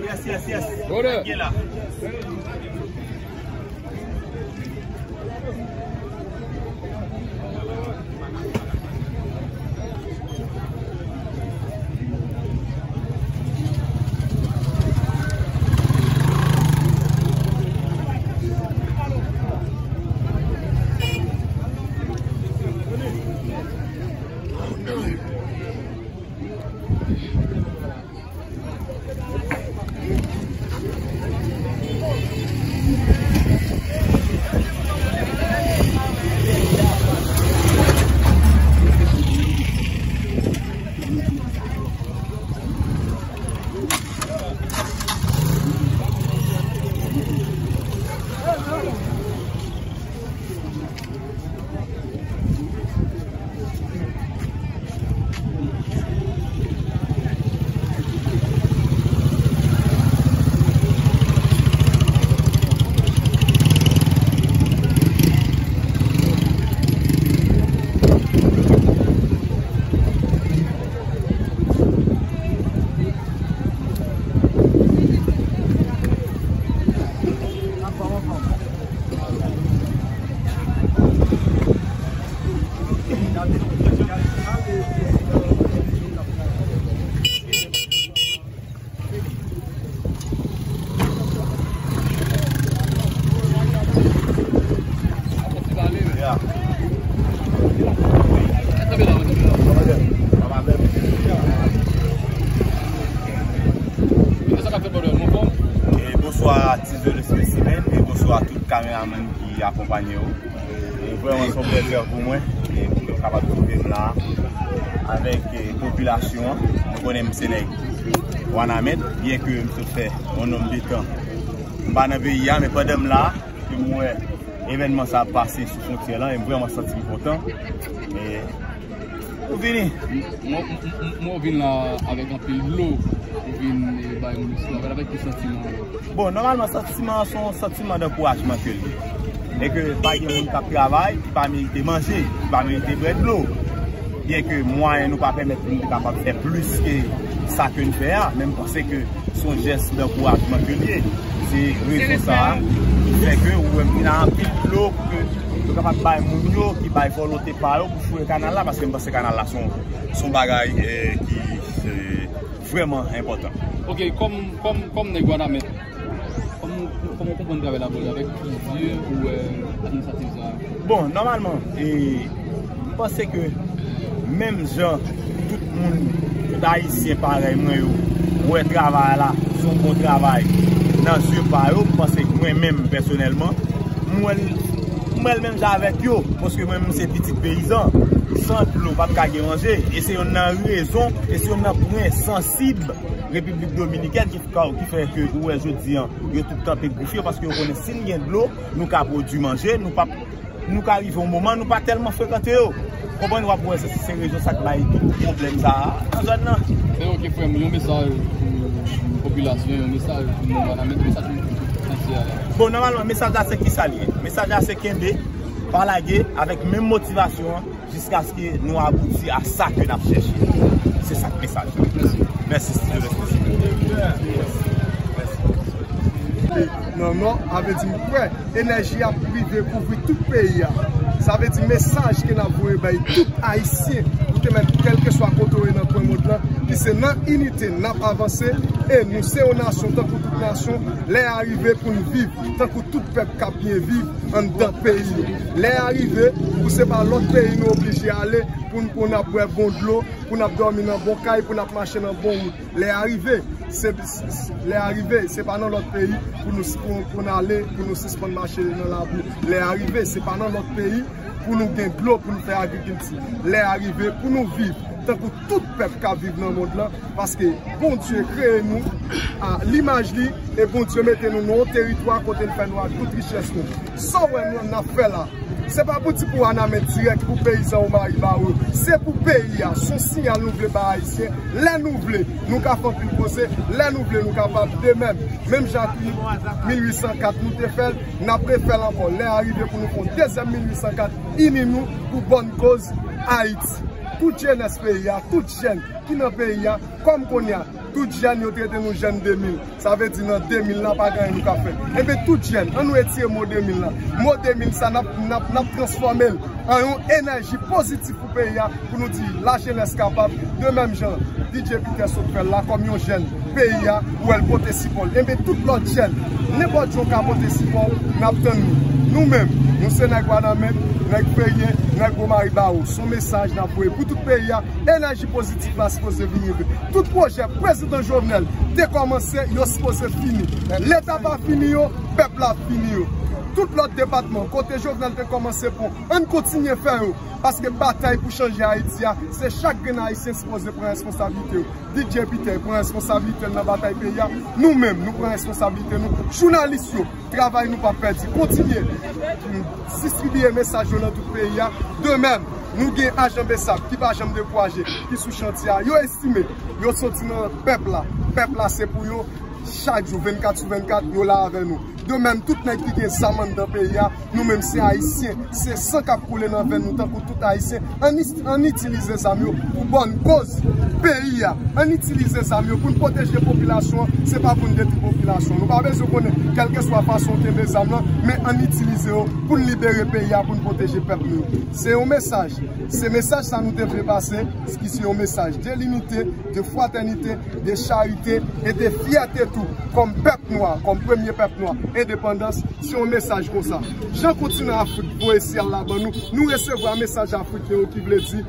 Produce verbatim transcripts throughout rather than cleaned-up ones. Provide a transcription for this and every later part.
Yes, yes, yes. Hold up. Gen la. E bonswa, Tizo le Spécimen, e bonswa tout kameramann ki akonpanye w. E vrèman, se yon plèzi pou mwen, e pou yo kapab twouve m la avèk, e, popilasyon an. Nou konnen m se nèg Wanament, byen ke m sot fè yon nonb de tan m pa nan peyi a, men pandan m la, ke m wè evènman sa ap pase sou fwontyè lan, e m vrèman santi m kontan. E ou vini. Mwen, mwen, mwen vin la avèk anpil dlo. Ou vin, e, bay moun isi la. Avèk ki santiman? Bon, nòmalman, santiman an se yon santiman dankourajman ke l ye. E ke pa gen moun k ap travay ki pa merite manje, ki pa merite bwè dlo. Byen ke mwayen nou pa pèmèt pou nou te kapab fè plis ke sa ke n fè a, men m panse ke se yon jès dankourajman ke l ye. Se rezon sa a ki fè ke ou wè m vin ak anpil dlo pou ke yo kapab bay moun yo ki bay volonte pa yo pou foure kanal la, paske m panse kanal la se yon, se yon bagay, eh, ki, eh, vrèman enpòtan. Ok, kòm, kòm, kòm nèg Wanament, kòman, kòman w konprann travay la, bon, avèk ki zye ou wè administratif sa a? Bon, nòmalman, e, m panse ke menm jan tout moun, tout Ayisyen parèy mwen yo wè travay la se yon bon travay nan zye pa yo, m panse ke mwen menm pèsonèlman, m wè l, m wè l menm jan avèk yo, paske mwen menm se pitit peyizan. San dlo, pa t ka gen manje, e se yonn nan rezon, e se yonn nan pwen sansib Repiblik Dominikèn ki, ki fè ke ou wè jodi an, yo tout kanpe grif yo, paske yo konnen si n gen dlo, nou ka pwodui manje, nou p ap, nou ka rive yon moman, nou pa tèlman frekante yo. Konprann, w ap wè se, se rezon sa k bay tout pwoblèm sa a nan zòn nan. E ok, frè m, yon mesaj pou popilasyon, yon mesaj pou moun Wanament, mesaj pou fwontyè a la. Bon, nòmalman, mesaj la se kisa l ye? Mesaj la se kenbe, pa lage, avèk menm motivasyon an, jiskaske nou abouti a sa ke n ap chèche. Se sa k mesaj la. Mèsi, Studio Leslie. Nan nò, a vle di m kwè enèji ap rive kouvri tout peyi a. Sa vle di mesaj ke n ap voye bay tout Ayisyen, ou te mèt kèlkeswa kote w ye nan kwen mond lan, ki se nan inite n ap avanse, e nou se yon nasyon tankou tout nasyon, lè a rive pou n viv tankou tout pèp k ap byen viv anndan peyi nou. Lè a rive pou se pa lòt peyi nou oblije ale pou n, pou n ap bwè bon dlo, pou n ap dòmi nan bon kay, pou n ap mache nan bon wout. Lè a rive, se, se, lè a rive, se pa nan lòt peyi pou nou, pou, pou n ale, pou nou sispann mache nan labou. Lè a rive, se pa nan lòt peyi pou nou gen dlo, pou nou fè agrikilti. Lè a rive pou nou viv tankou tout pèp k ap viv nan mond lan, paske Bondye kreye nou a limaj li, e Bondye mete nou nan yon teritwa kote l fè nou ak tout richès nou. Sa w wè nou, n ap fè la, Se pa pou di pou Wanament dirèk, pou peyizan Omari Bawo. Se pou peyi a. Se yon siyal nou vle bay Ayisyen. Lè nou vle, nou ka fè anpil koze. Lè nou vle, nou kapab. De menm, menm jan ak mil uit san kat nou te fè l, n ap refè l ankò. Lè a rive pou nou fè yon dezyèm mil uit san kat, ini nou pou bòn koz Ayiti. Tout jenès peyi a, tout jèn ki nan peyi a, kòm kounye a, tout jèn yo trete nou jèn de mil. Sa vle di nan de mil la pa gen anyen nou ka fè. Enben tout jèn, an nou retire mo de mil la. Mo de mil sa n ap, n ap, n ap transfòme l an yon enèji pozitif pou peyi a, pou nou di lajenès kapab, de menm jan D J Peter sot fè l la kòm yon jèn peyi a, ou wè l pote sipò l. Enben tout lòt jèn, nenpòt jan w ka pote sipò w, n ap tann nou. Nou menm, nou se nèg Wanament, nèg Ferye, nèg Omari Bawo. Se yon mesaj n ap voye pou tout peyi a, enèji pozitif la sipoze vin rive. Tout pwojè Prezidan Jovenel te kòmanse, yo sipoze fini. Leta pa fini yo, pèp la ap fini yo. Tout lòt depatman, kote Jovenel te kòmanse pon, ann kontinye fè yo. Paske batay pou chanje Ayiti a, se chak grenn Ayisyen sipoze pran responsablite yo. D J Peter pran responsablite l nan batay peyi a. Nou menm, nou pran responsablite nou. Jounalis yo, travay nou p ap pèdi. Kontinye distribye mesaj yo nan tout peyi a. De menm, nou gen ajan BSAP ki pa janm dekouraje, ki sou chantye a. Yo estime, yo soti nan pèp la. Pèp la se pou yo. Chak jou, vennkat sou vennkat, yo la avè nou. De menm, tout nèg ki gen zam anndan peyi a, nou menm se Ayisyen, se san k ap koule nan venn nou tankou tout Ayisyen. Ann is-, ann itilize zam yo pou bòn koz peyi a. Ann itilize zam yo pou n pwoteje popilasyon an, se pa pou n detwi popilasyon an. Nou pa bezwen konnen kèlkeswa fason w kenbe zam lan, men ann itilize yo pou n libere peyi a, pou n pwoteje pèp nou. Se yon mesaj, se mesaj sa nou te vle pase, ki se yon mesaj de linite, de fratènite, de charite e de fyète tou, kòm pèp nwa, kòm premye pèp nwa, endepandans, se yon mesaj konsa. Jan kontinan Afrik voye siyal la ban nou, nou resevwa mesaj afriken yo ki vle di,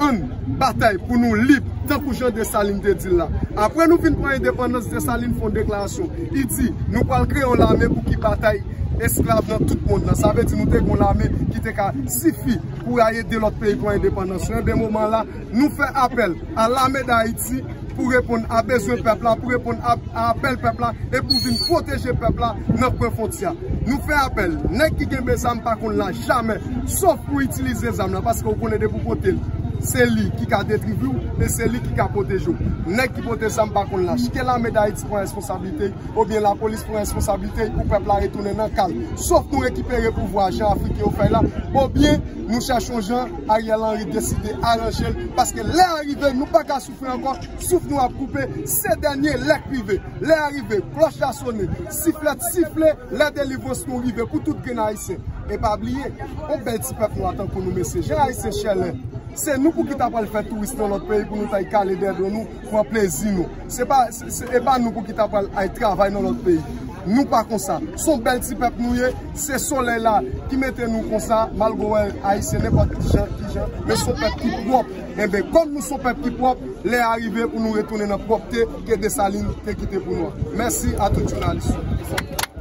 ann batay pou nou lib, tankou jan Desalin te di l la. Apre nou fin pran endepandans, Desalin fè yon deklarasyon. Li di, nou pral kreye yon lame pou ki batay esklav nan tout mond lan. Sa vle di nou te gen yon lame ki te ka sifi pou al ede lòt peyi pran endepandans yo. Enben moman la, nou fè apèl a Lame d Ayiti pou reponn a bezwen pèp la, pou reponn a, a apèl pèp la e pou vin pwoteje pèp la nan pwen fwontyè. Nou fè apèl, nèg ki kenbe zam pa konn lach jamè, sof pou itilize zam lan, paske w konnen depi w pote l, se li ki ka detwi vi w e se li ki ka pwoteje w. Nèg ki pote zam pa konn lach. Ke Lame d Ayiti pran responsablite l, oubyen lapolis pran responsablite l pou pèp la retounen nan kal. Sof nou rekipere pouvwa jan Afriken yo fè l la, oubyen nou chèche yon jan Ariel Henry deside aranje l, paske lè a rive, nou pa ka soufri ankò, souf nou ap koupe, se dènye lè k rive. Lè a rive, klòch la sone, siflèt sifle, lè delivrans nou rive pou tout grenn Ayisyen. E pa bliye, yon bèl ti pèp nwa tankou nou, mesye, jan Ayisyen chèlè. Se nou pou ki ta pral fè touris nan lòt peyi pou nou ta al kale dèyè do nou, pran plezi nou. Se pa, se, se, e pa nou pou ki ta pral al travay nan lòt peyi. Nou pa konsa. Se yon bèl ti pèp nou ye. Se solèy la ki mete nou konsa, malgre w wè Ayisyen nenpòt ki jan, ki jan. Men se yon pèp ki pwòp. Enben, kòm nou se yon pèp ki pwòp, lè a rive pou nou retounen nan pwòpte ke Desalin te kite pou nou an. Mèsi a tout jounalis yo.